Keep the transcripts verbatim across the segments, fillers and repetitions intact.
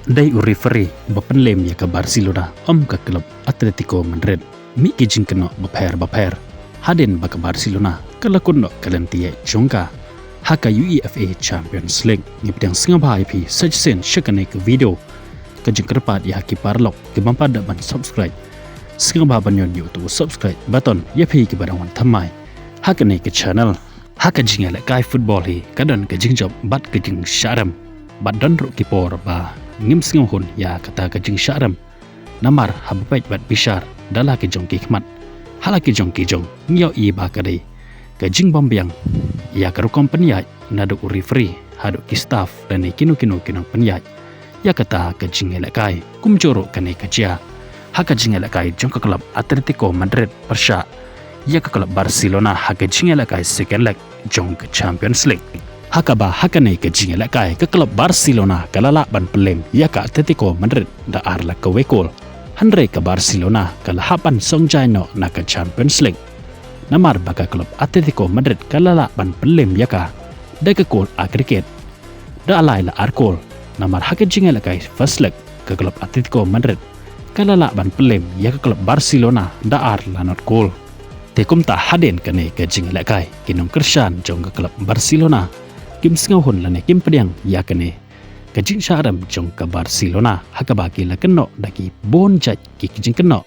Dei u referee ba pynlem ïa ka Barcelona, ym ka klub Atletico Madrid. Mih ki jingkynnoh bapher bapher. Hadien ba ka Barcelona ka la kut noh ka lynti ïaid jong ka ha ka UEFA Champions League. Ngi pdiang sngewbha ïa phi sa shisien sha kane ka video. Ka jingkyrpad ïa ki paralok ki bym pat da ban subscribe, sngewbha ban ñion ïa uto u subscribe button ïa phi kiba dang wan thymmai ha kane ka channel. Ha ka jingïalehkai football hi ka don ka jingjop bad ka jingshah rem, bad don ruh ki por ba ngim sngewhun ïa kata ka jingshah rem. Namar haba peit bad bishar da la ki jong ki khmat, ha la ki jong ki jong, ngi ïohi ba ka dei ka jingbymbiang ïa ka rukom pynïaid naduh u referee haduh ki staff lane kino kino ki nongpynïaid ïa kata ka jingïalehkai. Kumjuh ruh kane ka jia ha ka jingïalehkai jong ka klub Atletico Madrid pyrshah ïa ka klub Barcelona ha ka jingïalehkai second leg jong ka Champions League. Ha kaba ha kane ka jingïalehkai ka klub Barcelona ka la lah ban pynlem ïa ka Atletico Madrid da ar la kawei kol. Hynrei ka Barcelona ka la hap ban song jai noh na ka Champions League. Namar ba ka klub Atletico Madrid ka la lah ban pynlem ïa ka da ka kol aggregate da lai la ar kol. Namar ha ka jingïalehkai first leg ka klub Atletico Madrid ka la lah ban pynlem ïa ka klub Barcelona da ar la not kol. Te kumta hadien kane ka jingïalehkai ki nongkyrshan jong ka klub Barcelona kim sngewhun lane kim pdiang ïa kane ka jingshah rem jong ka Barcelona ha kaba ki la kynnoh da ki bun jait ki jingkynnoh.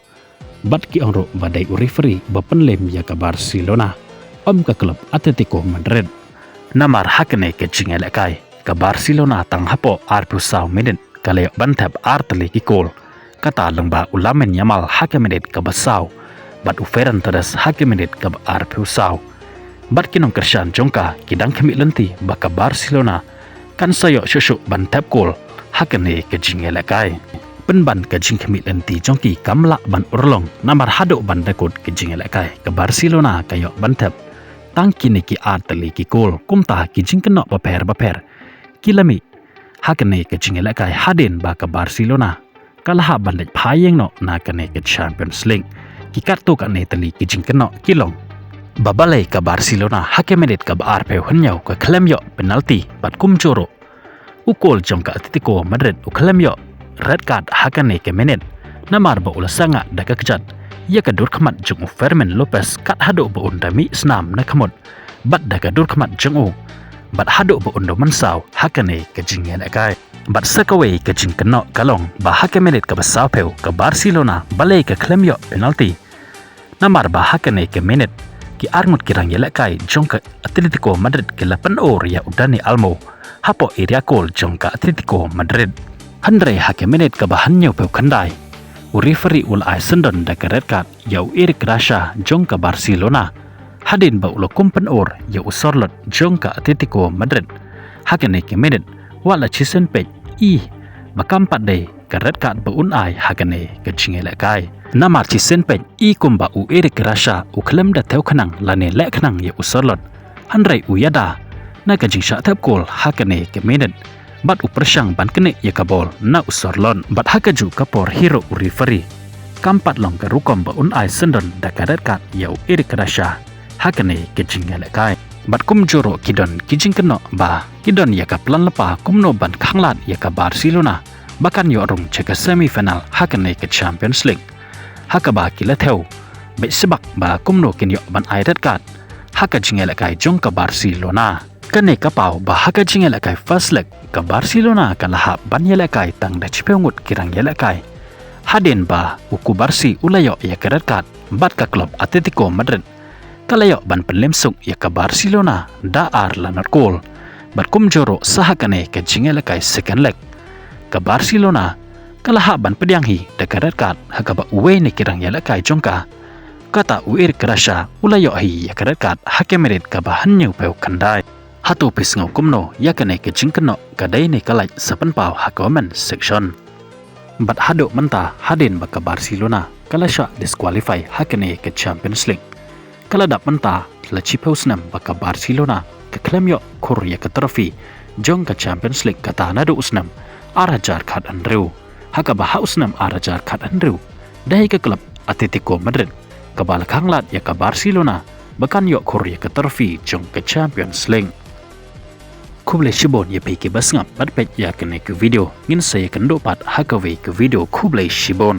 Bad ki ong ruh ba dei u referee ba pynlem ïa ka Barcelona, ym ka klub Atletico Madrid. Namar ha kane ka jingïalehkai ka Barcelona tang hapoh arphew saw minit ka la ïoh ban thep ar tylli ki kol. Kata lyngba u Lamine Yamal ha ka minit kaba saw bad u Ferran Torres ha ka minit kaba arphew saw. Bad ki nongkyrshan jong ka ki dang khmih lynti ba ka Barcelona kan sa ïoh shuh shuh ban thep kol ha kane ka jingïalehkai. Pynban ka jingkhmih lynti jong ki kam lah ban urlong namar haduh ban da kut ka jingïalehkai ka Barcelona ka ïoh ban thep tang kine ki ar tylli ki kol. Kumta ki jingkynnoh bapher bapher ki la mih ha kane ka jingïalehkai hadien ba ka Barcelona ka la hap ban leit phai ïeng noh na kane ka Champions League. Ki katto katne tylli ki jingkynnoh ki long ba balei ka Barcelona ha ka minit kaba arphew hynñiew ka khlem ïoh penalty bad kumjuh ruh u kol jong ka Atletico Madrid u khlem ïoh red card ha kane ka minit namar ba u la sangah da ka kjat ïa ka dur khmat jong u Fermin Lopez kat haduh ba un da mih snam na khmut bad da ka dur khmat jong u bad haduh ba un da mynsaw ha kane ka jingïalehkai. Bad sa kawei ka jingkynnoh ka long ba ha ka minit kaba sawphew ka Barcelona balei ka khlem ïoh penalty. Namar ba ha kane ka minit ki arngut ki rangïalehkai jong ka Atletico Madrid ki la pynur ïa u Dani Olmo hapoh area kol jong ka Atletico Madrid. Hynrei ha ka minit kaba hynñiewphew khyndai u referee u la ai syndon da ka red card ïa u Eric Garcia jong ka Barcelona hadien ba u la kum pynur ïa u sorlot jong ka Atletico Madrid. Ha kane ka minit wat la shisien peit i ba kam pat dei ka red card ba un ai ha kane ka jingïalehkai. Namar shisien peit i kumba u Eric Garcia u khlem da thew khnang lane leh khnang ïa u sorlot. Hynrei u ïada na ka jingshah thep kol ha kane ka minit bad u pyrshang ban knieh ïa ka bol na u sorlot bad ha kajuh ka por hi ruh u referee kam pat long ka rukom ba un ai syndon da ka red card ïa u Eric Garcia ha kane ka jingïalehkai. Bad kumjuh ruh ki don ki jingkynnoh ba ki don ïa ka plan lypa kumno ban khanglad ïa ka Barcelona ba kan ïoh rung sha ka semi final ha kane ka Champions League. Ha kaba ki la thew beit sbak ba kumno kin ïoh ban ai red card ha ka jingïalehkai jong ka Barcelona. Kane ka paw ba ha ka jingïalehkai first leg ka Barcelona ka la hap ban ïalehkai tang da shiphew ngut ki rangïalehkai hadien ba u Cubarsí u la ïoh ïa ka red card bad ka klub Atletico Madrid ka la ïoh ban pynlem suk ïa ka Barcelona da ar la not kol. Bad kumjuh ruh sa ha kane ka jingïalehkai second leg ka Barcelona ka la hap ban pdiang hi da ka red card ha kaba uwei na ki rangïalehkai jong ka, kata u Eric Garcia u la ïoh hi ïa ka red card ha ka minit kaba hynñiewphew khyndai. Hato phi sngew kumno ïa kane ka jingkynnoh? Ka dei ne ka lait sa pynpaw ha comment section. Bad haduh mynta hadien ba ka Barcelona ka la shah disqualify ha kane ka Champions League, ka la dap mynta la shiphew snem ba ka Barcelona ka khlem ïoh khur ïa ka trophy jong ka Champions League kata naduh u snem ar hajar khathynriew. Ha kaba ha u snem ar hajar khathynriew dei ka klub Atletico Madrid kaba la khanglad ïa ka Barcelona ba kan ïoh khur ïa ka trophy jong ka Champions League. Khublei shibun ïa phi ki ba sngap bad peit ïa kane ka video. Ngin sa ïakynduh pat ha kawei ka video. Khublei shibun.